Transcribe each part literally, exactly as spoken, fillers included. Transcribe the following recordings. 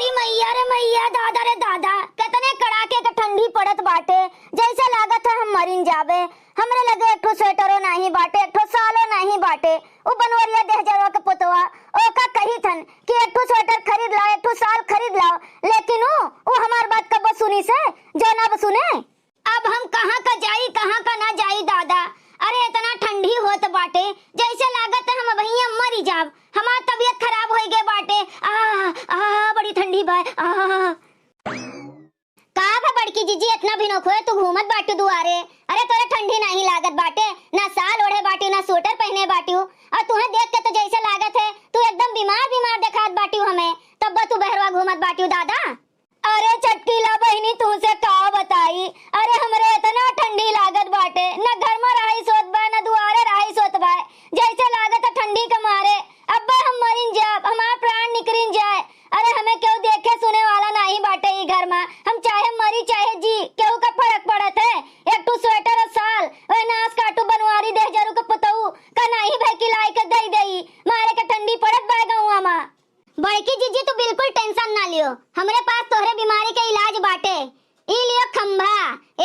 ई मैया रे मैया, दादा रे दादा, केतने कड़ाके के ठंडी पड़त बाटे, जैसे लागत है हम मरिन जाबे। हमरे लगे एक ठो स्वेटरो नाहीं बाटे, एक ठो सालो नाहीं बाटे। उ बनवरिया देहजरवा के पुतवा, ओका कही थन कि एक ठो स्वेटर खरीद लाओ, एक ठो साल खरीद लाओ, लेकिन उ, उ हमार बात कब्बो सुनी से, जो ना सुने। अब हम कहाँ का जाई, कहाँ का ना जाई दादा। अरे इतना ठंडी होत बाटे, जैसे लागत है हम अबहिया मरी जाब। हमार तबीयत खराब होइ गए बाटे। आ, आ, बड़ी ठंडी बा। आ। का बा बड़की जीजी, इतना भिनोखुए तू घूमत बाटू दुआरे? अरे तोरे ठंडी नाहीं लागत बाटे, ना साल ओढ़े बाटू, ना स्वेटर पहने बाटू, और तुहे देख के तो जैसे लागत है तू एकदम बीमार बीमार देखात बाटू हमें, तब तू बहरवा घूमत बाटू दादा। अरे चटकीला बहिनी, तुहसे का बताई, अरे हमरे इतना ठंडी लागत बाटे, न घर में रहाइस होत बा, न दुआरे रहाइस होत बा, जैसे लागत है ठंडी के मारे अब्बे हम मरिन जाब, हमार प्राण निकरिन जाए। अरे हमें केहू देखे सुने वाला नाहीं बाटे ई घर में, हम चाहे मरी चाहे जी, केहू का फर्क पड़त है? एक ठू स्वेटर और साल, ओए नास काटू बनवारी देहजरू के पुतऊ का नाहीं भई कि लाई के दई देई, मारे के ठंडी पड़त बा गौवा में। बड़की जीजी, तू बिल्कुल tension ना लियो, हमरे पास तोहरे बीमारी के इलाज बाटे। ई लियो खंभा,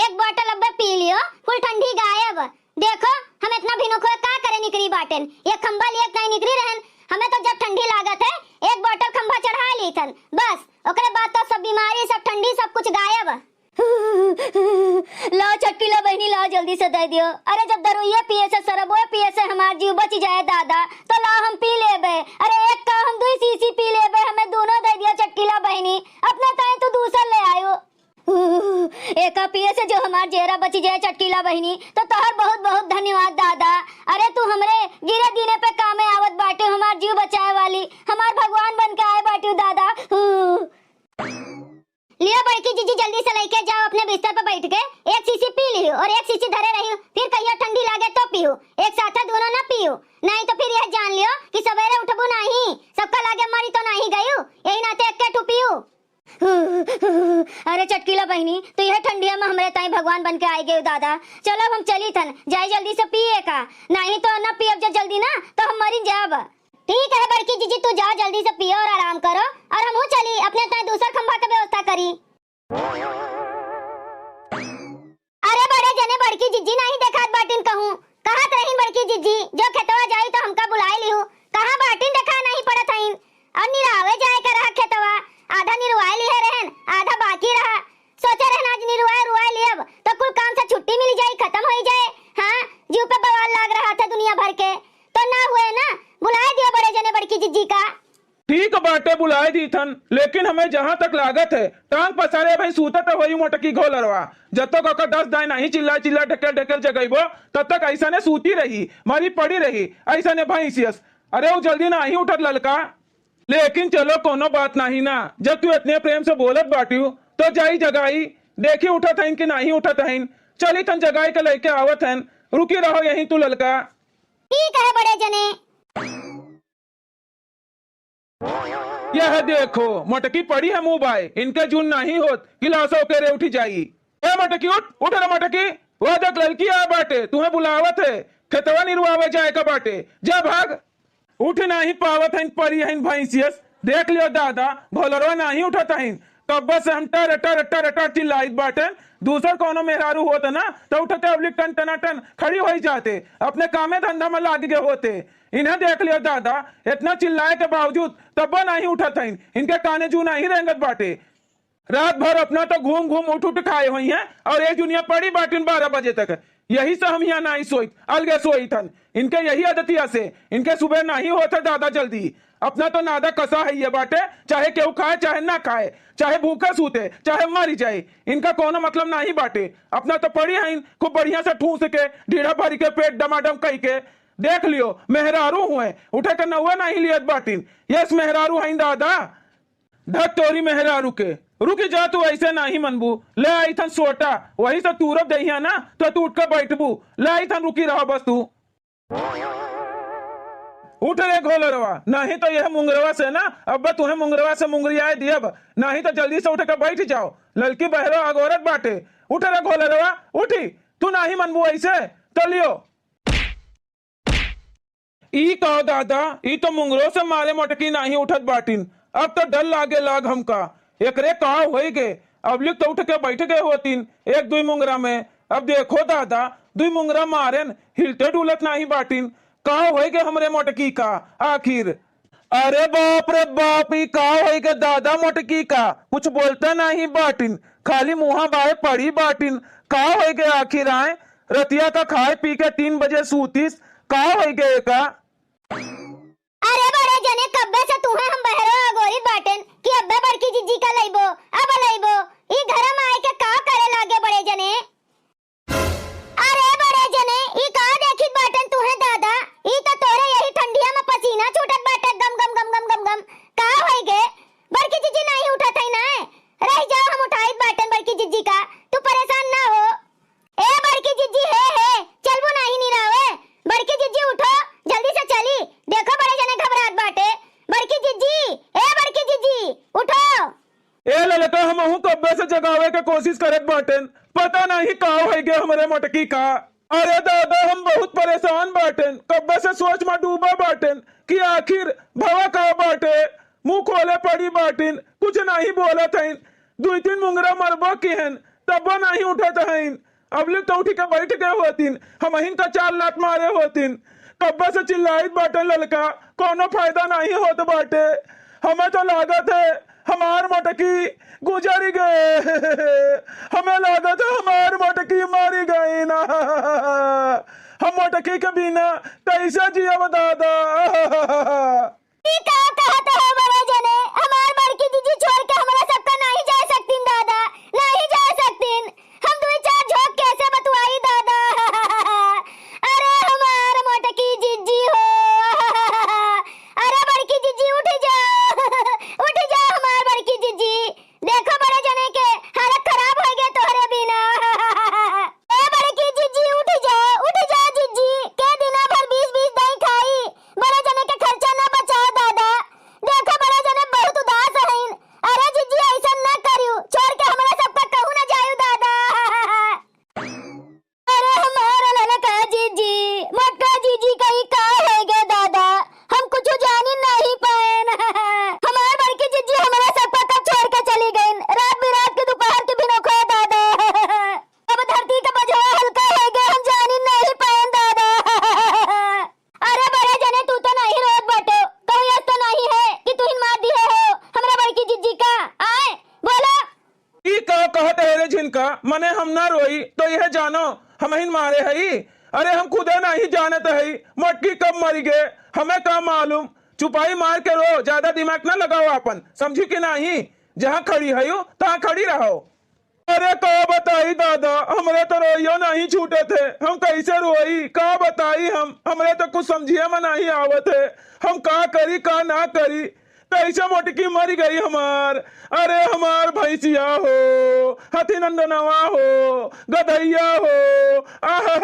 एक bottle अब्बे पी लियो, कुल ठंडी गायब। देखो, हम इतना भिनुखो का करे निकरी बाटेन, ये खंभा लिए कहीं निकरी रहन। हमें तो जब ठंडी लागत है, एक bottle खंभा चढ़ा ली थन, बस ओकरे बाद तो सब बीमारी, सब ठंडी, सब कुछ गायब। लाओ चटकीला बहिनी, लाओ जल्दी से दे दियो। अरे जब दरुइये पिए से, शरबोए पिए से हमार जीव बच जाए दादा, तो लाओ हम पी लेबे। अरे एक का हम दुई शीशी पी लेबे, हमें दोनों दे दियो चटकीला बहिनी, अपने ताई तू दूसर ले आयो। एका पिए से जो हमार जेरा बच जाए चटकीला बहिनी, तो तोहर बहुत बहुत धन्यवाद दादा। अरे तू हमरे गिरे दिने पे कामे आवत बाटे, हमार जीव बचाए वाली, हमार भगवान बन के आए बाटे दादा। लियो बड़की जीजी, जल्दी से लेके जाओ अपने बिस्तर पर बैठ के, एक शीशी पी लियो और एक शीशी धरे रहियो, फिर कहियो ठंडी लागे तो पियो, एक साथ दोनों ना पियो, नहीं तो फिर यह जान लियो कि सवेरे उठबू नहीं, सबका लागे मरी तो नहीं गयू, यही नाते एक ठू पियो। अरे चटकीला बहिनी, तू यह ठंडिया में हमरे ताई भगवान बन के आए गए दादा। चलो अब हम चली थन, जाई जल्दी से पिए का, नहीं तो ना पियब जो जल्दी ना तो हम मरिन जाब। ठीक है बड़की जीजी, तू जाओ जल्दी से पियो और आराम करो, और हमहू चली अपने ताई दूसर खंभा के व्यवस्था करी। अरे बड़े जने बड़की जीजी नहीं देखात बाटिन कहूँ, कहत रहीन बड़की जीजी जो खेतवा जाई तो हमका बुलाई लिहू, कहाँ बाटिन देखा नहीं पड़त हईन। और निरावे जाए का रहा खेतवा, आधा निरवाए लिहे रहन, आधा बाकी रहा। सोचे रहन आज निरवाए रुआए लियब तो कुल काम से छुट्टी मिल जाई, खत्म हो जाए। हाँ, जीव पे बवाल लाग रहा था दुनिया भर के, तो ना हुए ना, बुलाए दियो बड़े जने बड़की जीजी का। ठीक बाटे, बुलाए दीथन, लेकिन हमें जहाँ तक लागत है, टांग पसारे भाई सूतत होई मोटकी घोलरवा। जब तक ओकर दस दाई नहीं चिल्ला चिल्ला ढकेल ढकेल जगइबो, तब तक ऐसने सूती रही, मरी पड़ी रही, ऐसने भैंसियस। अरे वो जल्दी नहीं उठत ललका। लेकिन चलो कोनो बात नहीं ना, जब तू इतने प्रेम से बोलत बाटियो, तो जाई जगाई, देखी उठत हईन कि नहीं उठत हईन। चली तन जगाई के लेके आवत हन, रुकी रहो यहीं तू ललका। ठीक है बड़े जने। यह देखो, मोटकी पड़ी है मुँह बाय, इनके जून नहीं होत, गिलासो के रे उठी जाई। ए मोटकी उठ, उठ रे मोटकी, वह देख ललकी आ बाटे, तुम्हें बुलावत है, खेतवा निरवावे जाए का बाटे, जा भाग। उठ नहीं पावत हईन, परी हईन भैंसियस, देख लियो दादा, घोलरवा नहीं उठत हईन, कब्बा से हम टर टर टर टर चिल्लाइत बाटेन, दूसर कोनो मेहरारू होत ना, तो उठते अबली टन टना टन खड़ी होई जाते, अपने कामे धंधा में लाग गए होते। इन्हें देख लियो दादा, इतना चिल्लाए के बावजूद तब्बो नहीं उठत हईन, इनके काने जू नहीं रेंगत बाटे। रात भर अपना तो घूम घूम उठ उठ खाए हुई हैं और ये दुनिया पड़ी बाटिन बारह बजे तक। यही से हम यहाँ नहीं सोइत, अलगे सोइत हन। इनके यही आदतिया से इनके सुबह नहीं होत है दादा जल्दी। अपना तो नादा कसा है ये बाटे, चाहे केहू खाए चाहे ना खाए, चाहे भूखे सूते चाहे मरी जाए, इनका कोनो मतलब नहीं बाटे। अपना तो पड़ी हैं खूब बढ़िया से ठूस के, ढीढ़ा भरी के पेट डमाडम कई के। देख लियो, मेहरारू हुए, उठे के नौवे नहीं लियत बाटिन। यस मेहरारू हैं दादा। धत तोरी मेहरारू के, रुकी जा तू, ऐसे नाही मनबू। ले आई थन सोटा, वही से तूरब दहिया ना, तो तू उठ के बैठबू। ले आई थन, रुकी रहा बस तू। उठ रे घोलरवा, नहीं तो यह मुंगरवा से ना, अब तुम्हें मुंगरवा से मुंगरियाए दियब, नहीं तो जल्दी से उठ के बैठ जाओ। ललकी बहरो अगोरत बाटे। उठ रे घोलरवा, उठी, तू नाही मनबू ऐसे, तो लियो। ई का दादा, ई तो मुंगरो से मारे मोटकी नाही उठत बाटिन। अब तो डर लागे लाग हमका। एकरे का होई गे? अब लिख तो उठ के बैठ गए होतीन एक दुई मुंगरा में। अब देखो दादा, दुई मुंगरा मारेन, हिलते डुलत नाही बाटिन। का होई गे हमरे मोटकी का आखिर? अरे बाप रे बाप, ई का होई गे दादा मोटकी का? कुछ बोलता नाही बाटिन, खाली मुँहा बाए पड़ी बाटिन। का होई गे आखिर आए? रतिया का खाए पी के तीन बजे सूतीस, का होई गे एका? अरे बड़े जने, कब्बे से तुहे हम बहरो अगोरित बाटेन कि अब्बे बड़की जिज्जी का लइबो, अब लइबो। ई घर में आए के का करे लागे बड़े जने? अरे बड़े जने, ई का देखित बाटेन तुहे दादा? ई तो तोरे यही ठंडिया में पसीना छूटत बाटे, गम, गम, गम, गम, गम, गम। का होई गे? बड़की जिज्जी नाही उठत है ना? रह जाओ, हम उठाइत बाटेन बड़की जिज्जी का, तू परेशान ना हो। ए बड़की जिज्जी, हे, हे, चलबू नाही निरावे? बड़की जिज्जी उठो, जल्दी से चली। देखो बड़े जने घबरात बाटे। बड़की जिज्जी, ए बड़की जिज्जी, उठो। ए ललका, हमहू कब्बे से जगावे के कोशिश करत बाटेन, पता नाही का होई गे हमरे मोटकी का। अरे दादा, हम बहुत परेशान बाटेन, कब्बे से सोच में डूबा बाटेन कि आखिर भवा का बाटे। मुँह खोले पड़ी बाटिन, कुछ नाही बोलत हइन। दुई तीन मुंगरा मरबो किहन, तब्बो नाही उठत हइन। अबले तो उठ के बैठ गए होतिन, हमहिन का चार लात मारे होतिन। कब्बे से चिल्लाइत बाटे ललका, कौनो फायदा नाही होत बाटे। हमें तो लागत है हमार मोटकी गुजर गए। हमें लागत है हमार मोटकी मरी गई ना। हम मोटकी के बिना कैसे जियब दादा? ई का कहत हो बड़े जने? हमार बड़की जिज्जी छोड़ के हमरा सबका नाही जा सकतीन दादा, नाही जा सकतीन। हम दुई चार झोंक कैसे बतुआई दादा? अरे हमार मोटकी जिज्जी हो, अरे बड़की जिज्जी उठ जा, उठ जा हमार बड़की जिज्जी। देखो बड़े जने के हालत खराब होइ गए तोहरे बिना। ए बड़की जिज्जी उठ जा, उठ जा जिज्जी, के दिना भर बीस बीस दाई खाई। बड़े जने के खर्चा ना बचाओ दादा। देखो बड़े जने बहुत उदास हईन। अरे जिज्जी ऐसन ना करियो, छोड़ के हमरा सबका कहूँ ना जायु दादा। अरे हमार ललका जिज्जी, मोटका जिज्जी कहीं का होइ गए दादा, हम कुछ जानी नहीं पाएन। हमार बड़की जिज्जी हमरा सबका कब छोड़ के चली गईन, रात बिरात के दोपहर के भिनोखा दादा। अब धरती का बजवा हल्का होइ गए, हम जानी नहीं पाएन दादा। अरे बड़े जने, तू तो नहीं रोत बाटो, कहूँ यस तो नहीं है कि तू ही मार दिहे हो हमरा बड़की जिज्जी का? आए बोलो। ई का कहत है रे झिनका? मने हम ना रोई तो यह जानो हमहिन मारे हई? अरे हम खुदे नहीं जानत हई मोटकी कब मरी गे, हमें का मालूम। चुपाई मार के रो, ज्यादा दिमाग ना लगाओ आपन, समझी कि नहीं? जहाँ खड़ी हई तहाँ खड़ी रहो। अरे का बताई दादा, हमरे तो रोइयो नहीं छूटत है, हम कैसे रोई, का बताई हम, हमरे तो कुछ समझिए में नहीं आवत है, हम का करी का ना करी, कैसे मोटकी मर गई हमार। अरे हमार भैंसिया हो, हथी नंदनवा हो, गधैया हो, आहा।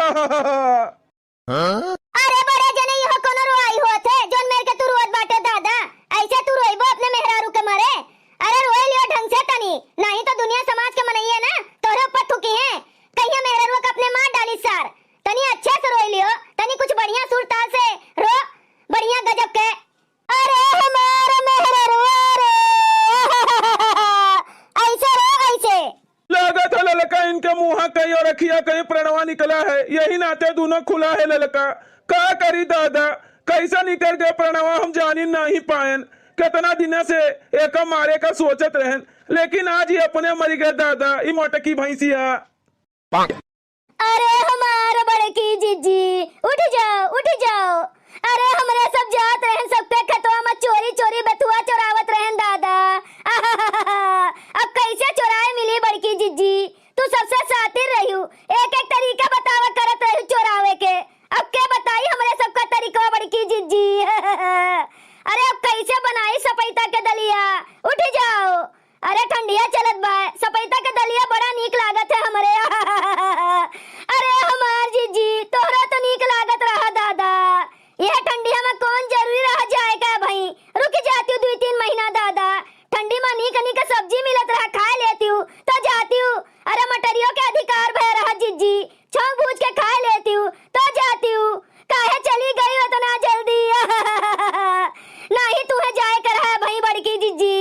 अरे बड़े जने, इहो कोनो रोआई होत है, जौन मेर के तू रोत बाटे दादा? ऐसे तू रोइबो अपने मेहरारू के मारे? अरे रोए लियो ढंग से तनी, नहीं तो दुनिया समाज के मनइया ना तोहरे ऊपर थूकी हैं। कहिया मेहरारू के अपने मार डाली सार। तनी अच्छे से रोए लियो, तनी कुछ बढ़िया सुर ताल से रो, बढ़िया गजब के। अरे हमार मेहररुआ रे। ऐसे रे, ऐसे। लागत है ललका इनके मुँहा कहीं और अखिया कहीं प्रणवा निकला है, यही नाते दोनों खुला है ललका। का करी दादा, कैसा निकल गए प्रणवा, हम जानी नहीं पाएन। कितना दिन से एका मारे का सोचत रहन, लेकिन आज ही अपने मर गए दादा, ई मोटकी भैंसिया। अरे हमार बड़की जिज्जी, उठ जाओ, उठ जाओ। अरे हमरे सब जात रहन सबके खेतवा में चोरी चोरी बथुआ चोरावत रहन दादा। आहाहाहा, अब कैसे चोराए मिली बड़की जिज्जी? तू सबसे सातिर रह्यू, एक एक तरीका बतावा करत रह्यू चोरावे के। अब के बताई हमरे सबका तरीकवा बड़की जिज्जी? अरे अब कैसे बनाई सपैता के दलिया? उठ जाओ। अरे ठंडिया चलत बा, सपैता के दलिया बड़ा नीक लागत है हमरे। अरे हमार जिज्जी, तोहरा तो नीक लागत रहा दादा। यह ठंडिया में कौन जरूरी रहा जाए का भाई? रुक जाती हूँ दुई तीन महीना दादा। ठंडी में नीक नीक सब्जी मिलत रहा, खा लेती हूँ तो जाती हूँ। अरे मटरियों के अधिकार भय रहा जिज्जी, छौंक भूज के खा लेती हूँ तो जाती हूँ। काहे चली गई उतना जल्दी? नहीं तुहे जाए का रहा भाई बड़की जिज्जी।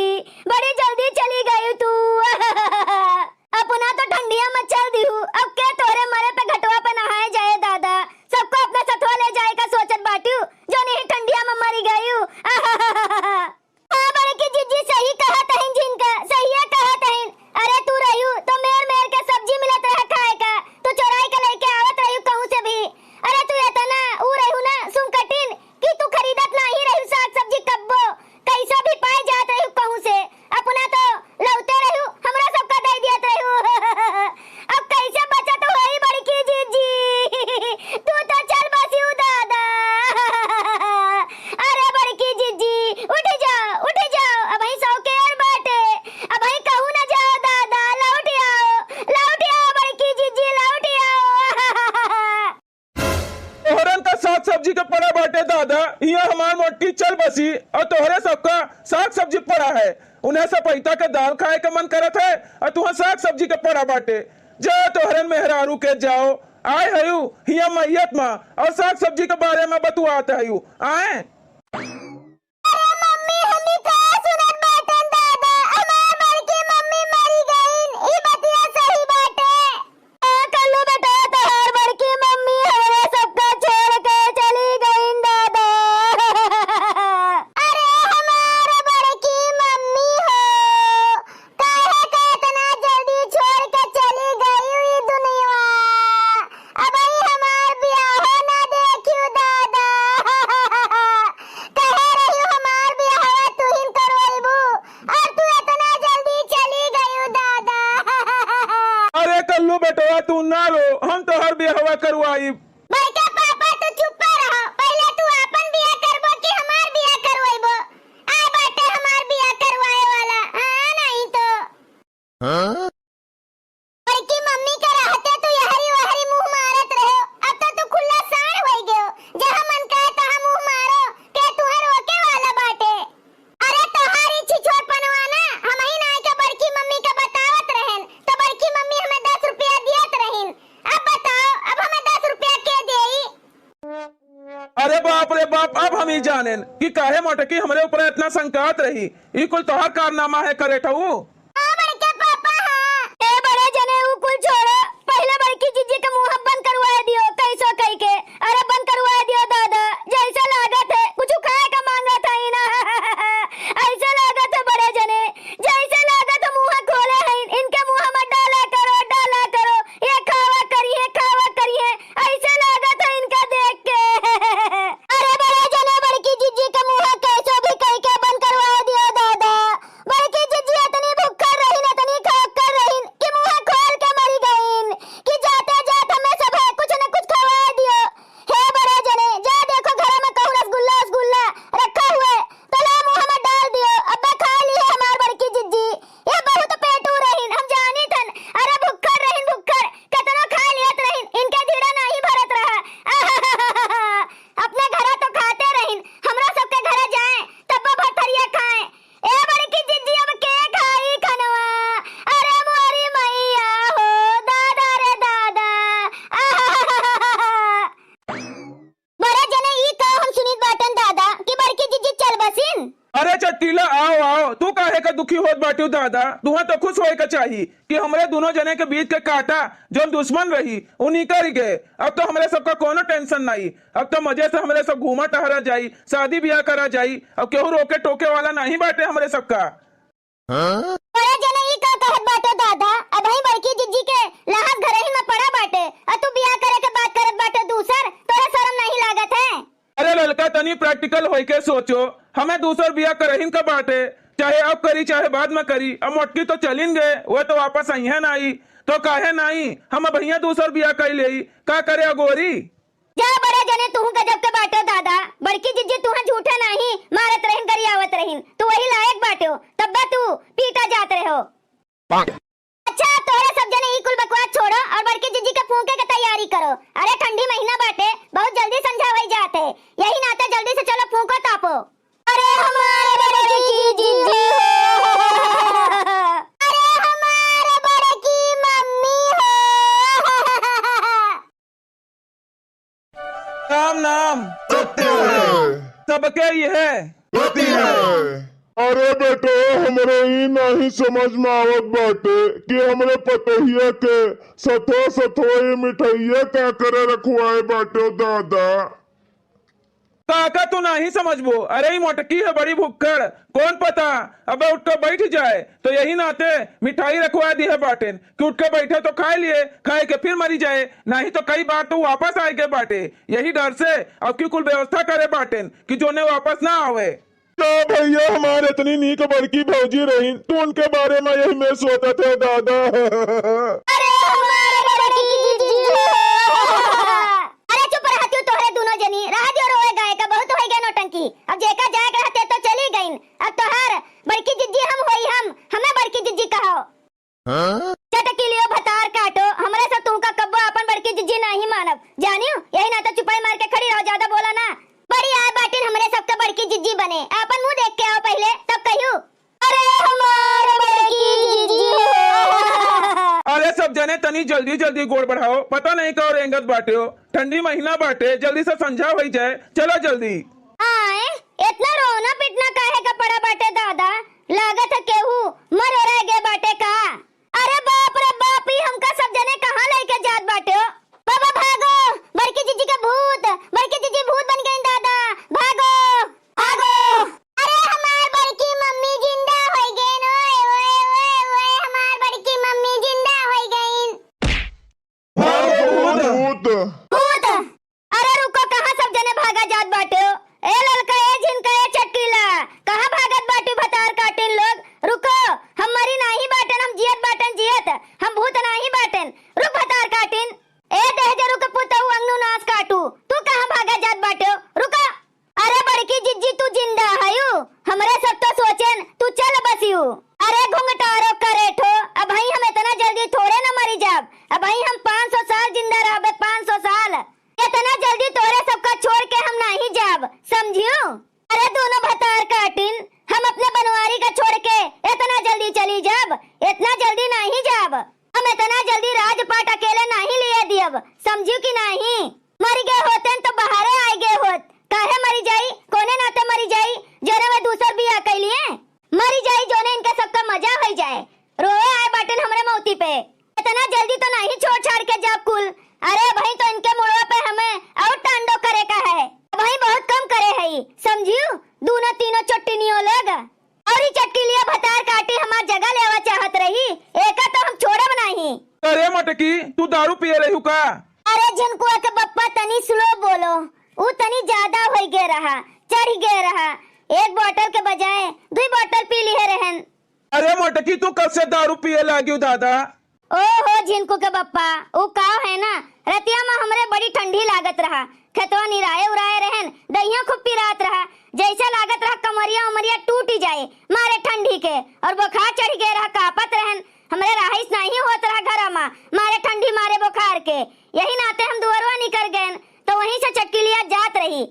कि चल बसी, और तोहरे सबका साग सब्जी पड़ा है। उन्हें सपैता के दाल खाए के मन करत है, और तुहें साग सब्जी के पड़ा बाटे। जा तोहरन मेहरारू के जाओ, आए हयू हिया मैयत मा, और साग सब्जी के बारे मा बतुआत हयू। आए। अरे मम्मी, हम ई का सुनत बाटन दादा? हमार बड़की मम्मी मरी गईन, ई बतिया सही बाटे? हाँ कल्लू बेटा, तोहार बड़की मम्मी हमरे सबका छोड़ के चली गईन दादा। अरे हमार बड़की मम्मी हो, काहे के इतना जल्दी छोड़ के चली गई ई दुनिया? अबही हमार बियाहो ना देखियो दादा। कहे रहियो हमार बियाहवा तुहिन करवैबू, और तू इतना जल्दी चली गई दादा। अरे कल्लू बेटवा, तू ना रो, हम तोहर बियाहवा करवाई। बड़का पापा, तू चुप्पा रहो, पहले तू आपन बियाह करबो कि हमार बियाह करवैबो? आ बाटे हमार बियाह करवाए वाला, हाँ नहीं तो। हाँ? बड़की मम्मी के रहते तू यहरी वहरी मुंह मारत रहे, अब तो तू खुला साँड़ होई गयो, जहाँ मन कहे तहाँ मुंह मारो, के तुहर रोके वाला बाटे? अरे तोहार ई छिछोर पनवा ना, हमही नाई के बड़की मम्मी के बतावत रहेन, तो बड़की मम्मी हमें दस रुपया दियत रहीन। अब बताओ, अब हमें दस रुपया के देई? अरे बाप रे बाप, अब हम ही जानेन कि काहे मोटकी हमरे ऊपर इतना संकात रही। ई कुल तोहार कारनामा है करे ठऊ। हाँ बड़के पापा, हाँ। ए बड़े जने, ऊ कुल छोड़ो, पहले बड़की जिज्जी के मुंह बंद करवाए दियो, कैसो कह के। अरे बंद करवाए दियो दादा, जैसे लागत है कुछ खाए का मांगत है ना। ऐसे लागत है बड़े जने, जैसे लागत है मुंह खोले हैं, इनके मुंह में डाला करो, डाला करो, ये खावा करिए, खावा करिए, ऐसे लागत है इनका देख के। अरे बड़े जने, बड़की जिज्जी के मुंह कैसो भी कह के बंद करवा दियो दादा। बड़की जिज्जी इतनी भुक्खड़ रहीन, इतनी खोक्खड़ रहीन कि मुंह खोल के मरी गईन कि जाते जात हमें सब कुछ न कुछ खवा दियो। हे बड़े जने, जा देखो घर में कहूँ रसगुल्ला, रसगुल्ला रखा हुआ है, तो ला मुंह में डाल दियो। अब्बा खा ली है हमार बड़की जिज्जी, ये बहुत पेटू रहीन, हम जानी थन। अरे भुक्खड़ रहीन, भुक्खड़, कितनो खा लियत रहीन, इनके धीरे नहीं भरत रहा। अपने घरा तो खाते रहीन, हमरा सबके घरा जाए, तब भर थरिया खाए। ए बड़की जिज्जी, अब के खाई खनवा? अरे मोरी मैया हो, दादा रे दादा। बड़े जने, ई का हम सुनित बाटन दादा कि बड़की जिज्जी चल बसिन? अरे चटकीला, आओ, आओ, तू काहे का दुखी होत बाटियो दादा? तुहा तो खुश होए का चाही कि हमरे दोनों जने के बीच के कांटा, जौन दुश्मन रही, उ निकल गए। अब तो हमरे सबका कोनो tension नहीं। अब तो मजे से हमरे सब घूमा टहरा जाई, शादी ब्याह करा जाई। अब केहू रोके टोके वाला नहीं बाटे हमरे सबका। बड़े जने, ई का कहत बाटे दादा? अबही बड़की जिज्जी के लाहस घरही में पड़ा बाटे, और तू बियाह करे के बात करत बाटे दूसर, तोरा शर्म नहीं लागत है? अरे ललका, तनी practical होई के सोचो, हमें दूसर बियाह करहिन का बाटे, चाहे अब करी चाहे बाद में करी। अब मोटकी तो चलिन गए, वह तो वापस अइहे नाई, तो काहे नाई हम अबहिया दूसर बियाह कर लेई? का करे अगोरी? जा बड़े जने, तुहू गजब के बाटो दादा। बड़की जिज्जी तुहा झूठे नाही मारत रहिन, गरियावत रहिन, तू वही लायक बाटो, तब्बे तू पीटा जात रहो। अच्छा, तोहरे सब जने ई कुल बकवास छोड़ो और बड़की जिज्जी के फूंके के तैयारी करो। अरे ठंडी महीना बाटे, बहुत जल्दी संझा होई जात है, यही नाते जल्दी से चलो फूंको तापो। अरे हमारे बड़की जिज्जी हो। अरे हमारे बड़की मम्मी हो। राम नाम सत्य है। सबके यह गति है। अरे बेटो, हमरे ई नाही समझ में आवत बाटे कि हमरे पतोहिया के सथवा सथवा ई मिठाइया का करे रखवाए बाटे दादा। काका, तू नाही समझबो। अरे, ई मोटकी है बड़ी भुक्खड़, कौन पता अबे उठ के बैठ जाए, तो यही नाते मिठाई रखवा दी है बाटेन कि उठ के बैठे तो खाए लिए, खाए के फिर मरी जाए, नहीं तो कई बार तो वापस आए के बाटे। यही डर से अब की कुल व्यवस्था करे बाटेन कि जोने वापस ना आवे। का भैया, हमार इतनी नीक बड़की भौजी रही, तू उनके बारे में यही में सोचत है दादा। अरे हमारे बड़की जिज्जी हो। अरे चुप रह तू, तोहरे दोनों जनी रह दियो रोए गाए का, बहुत होई गए नौटंकी। अब जेका जाए के रहते तो चली गईन, अब तोहार बड़की जिज्जी हम होई हम, हमें बड़की जिज्जी कहो। हाँ? चटकीलियो भतार काटो, हमरे से तुमका कब्बो आपन बड़की जिज्जी नाही मानब, जानियो? यही नाते चुपाई मार के खड़ी रहो, ज्यादा बोला ना। परी आए बाटिन हमरे सबके बड़की जिज्जी बने। आपन मुँह देख के आओ पहिले, तब कहियो। अरे हमार बड़की जिज्जी हो। अरे सब जने तनी जल्दी जल्दी गोड़ बढ़ाओ, पता नहीं का रेंगत बाटे हो। ठंडी महीना बाटे, जल्दी से संझा होई जाए, चला जल्दी। आए, इतना रोना पिटना काहे का पड़ा बाटे दादा? लागत है केहू मर ओराए गए बाटे का? अरे बाप रे बाप, ई हमका सब जने कहाँ लेके जात बाटे हो? बाबा भागो, बड़की जिज्जी के भूत, बड़की जिज्जी भूत बन गई दादा, भागो, भागो। अरे हमार बड़की मम्मी जिंदा होई गईन, ओए, ओए, ओए, ओए, हमार बड़की मम्मी जिंदा होई गईन। भागो भूत। भूत। अरे रुको, कहाँ सब जने भागा जात बाटे हो? ए ललका, ए झिनका, ए चटकीला, कहाँ भागत बाटू भतार काटिन लोग? रुको, हम मरी नाही बाटन, हम जियत बाटन, जियत, हम भूत नाही बाटन। रुक भतार काटिन। ए देह जरू के पुतऊ अंगनू नास काटू, तू कहाँ भागा जात बाटे हो? रुको। अरे बड़की जिज्जी, तू जिंदा हयू? हमरे सब तो सोचेन तू चल बसियू। अरे घुंघटारो करेठो, अबहीं हम इतना जल्दी थोड़े न मरी जाब। अबहीं हम पाँच सौ साल जिंदा रहबे, पाँच सौ साल। इतना जल्दी तोरे सबका छोड़ के हम नाही जाब, समझियू? अरे दोनों भतार काटिन, हम अपने बनवारी का छोड़ के इतना जल्दी चली जाब? इतना जल्दी नाही जाब। हम इतना जल्दी राजपाट अकेले नाही लिए दियब, समझियू कि नाही? मरि गए होतेन तो बाहरे आइ गए होत। काहे मरि जाई? कोने नाते मरि जाई? जोने वे दूसर बियाह कइ लिए? मरि जाई, जोने इनका सबका मजा होइ जाए। रोवे आए बाटेन हमरे मौती पे। इतना जल्दी तो नाही छोड़ छाड़ के जाब कुल। अरे भाई, तो इनके मुड़वा पे हमें और तांडव करे का है। भाई बहुत कम करे है, समझियू? दूनो तीनों चोट्टिनियों लोग। और ई चटकीलिया भतार काटी हमार जगह लेवा चाहत रही, एका तो हम छोड़ब नाही। अरे मटकी, तू दारू पिए रहू का? अरे झिनकुआ के बप्पा तनी slow बोलो, ऊ तनी ज्यादा होइ गए रहा, चढ़ गए रहा। एक bottle के बजाय दुई bottle पी लिहे रहन। अरे मटकी, तू कब से दारू पिए लागियो दादा? ओहो झिनकू के बप्पा, ऊ का है ना, रतिया में हमरे बड़ी ठंडी लागत रहा, खेतवा निराए उराए रहन, दहिया खूब पिरात रहा, जैसे लागत रहा कमरिया उमरिया टूट जाए मारे ठंडी के, और बुखार चढ़ गए रहा, कांपत रहन, हमरे रहाइश नाही होत रहा घरा में मारे ठंडी मारे बुखार के। यही नाते हम दुअरवा निकर गएन, तो वहीं से चटकीलिया जात रही।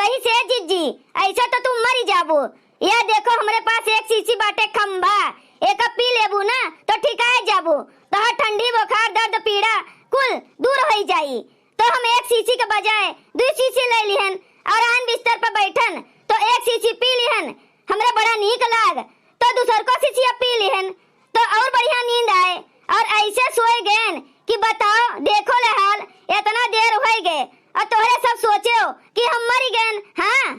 कहिस, "ए जिज्जी, ऐसे तो तू मरी जाबू। या देखो, हमरे पास एक शीशी बाटे खंभा, एका पी लेबू ना, तो ठिकाए जाबू। तोहार ठंडी, बुखार, दर्द, पीड़ा कुल दूर होई जाई।" तो हम एक शीशी के बजाय दुई शीशी ले लिहन और आन बिस्तर पर बैठन, तो एक शीशी पी लिहन। हमरे बड़ा नीक लाग, तो दूसर को शीशिया पी लिहन। तो और बढ़िया नींद आए और ऐसे सोए गएन कि बताओ, देखो ले हाल, इतना देर होइ गए और तोहरे सब सोचेओ कि हम मरी गएन। हाँ,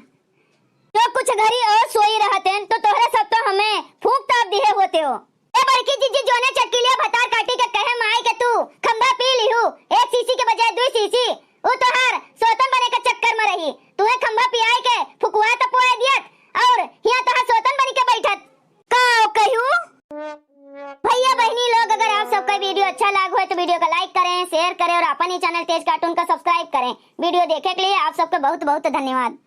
तो कुछ घरी और सोई रहतेन तो तोहरे सब तो हमें फूंक ताप दिहे होतेओ। ए बड़की जिज्जी, जोने चटकीलिया भतार काटी के कहे माई के तू खंभा पी लिहू, एक शीशी के बजाय दुई शीशी, ऊ तोहार सोतन बने के चक्कर में रही, तुहे खंभा पियाए के फुकुआ तो पोए दियत और हियां तोहार सोतन बनी के बैठत। का कहियो? भैया बहनी लोग, अगर आप सबका video अच्छा लाग होए तो video का like करें, share करें और अपन ही channel तेज cartoon का subscribe करें। Video देखे के लिए आप सबके बहुत बहुत धन्यवाद।